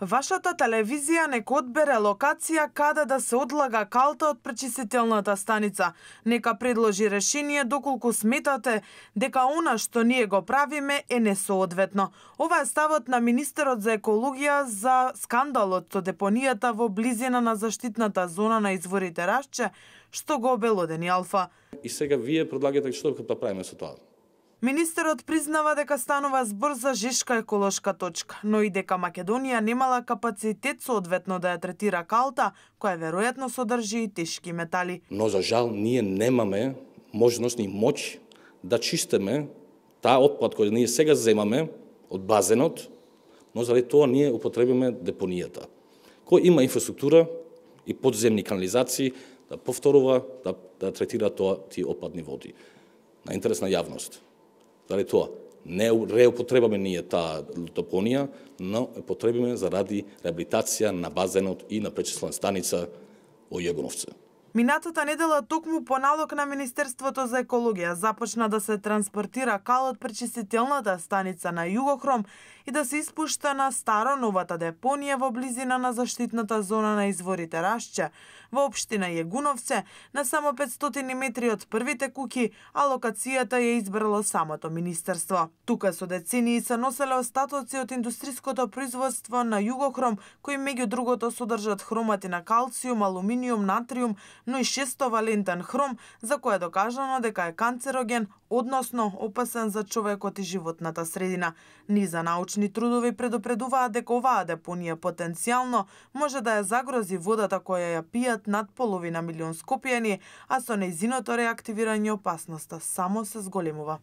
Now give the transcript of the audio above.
Вашата телевизија нека одбере локација каде да се одлага калта од пречистителната станица. Нека предложи решение доколку сметате дека она што ние го правиме е несоодветно. Ова е ставот на министерот за екологија за скандалот со депонијата во близина на заштитната зона на изворите Рашче, што го обелодени Алфа. И сега вие предлагате што да правиме со тоа? Министерот признава дека станува збор за жешка еколошка точка, но и дека Македонија немала капацитет соодветно да ја третира калта, која веројатно содржи и тешки метали. Но за жал ние немаме можност ни моќ да чистиме таа отпад кој ние сега земаме од базенот, но заради тоа ние употребиме депонијата, кој има инфраструктура и подземни канализации да повторува да третира тие отпадни води на интерес на јавност. Заради тоа, не реупотребаме ние таа депонија, но потребиме заради реабилитација на базенот и на пречиствателна станица во Јагоновце. Минатата недела токму по налог на Министерството за екологија започна да се транспортира кал од пречистителната станица на Југохром и да се испушта на новата депонија во близина на заштитната зона на изворите Рашче, во општина Јагуновце, на само 500 метри од првите куќи, а локацијата ја избрало самото министерство. Тука со децении се носеле остатоци од индустриското производство на Југохром, кои меѓу другото содржат хромати на калциум, алуминиум, натриум, но и 6-валентен хром, за кој е докажано дека е канцероген, односно опасен за човекот и животната средина. Низа научни трудови предупредуваат дека оваа депонија потенцијално може да ја загрози водата која ја пијат над половина милион скопјани, а со нејзиното реактивирање опасноста само се зголемува.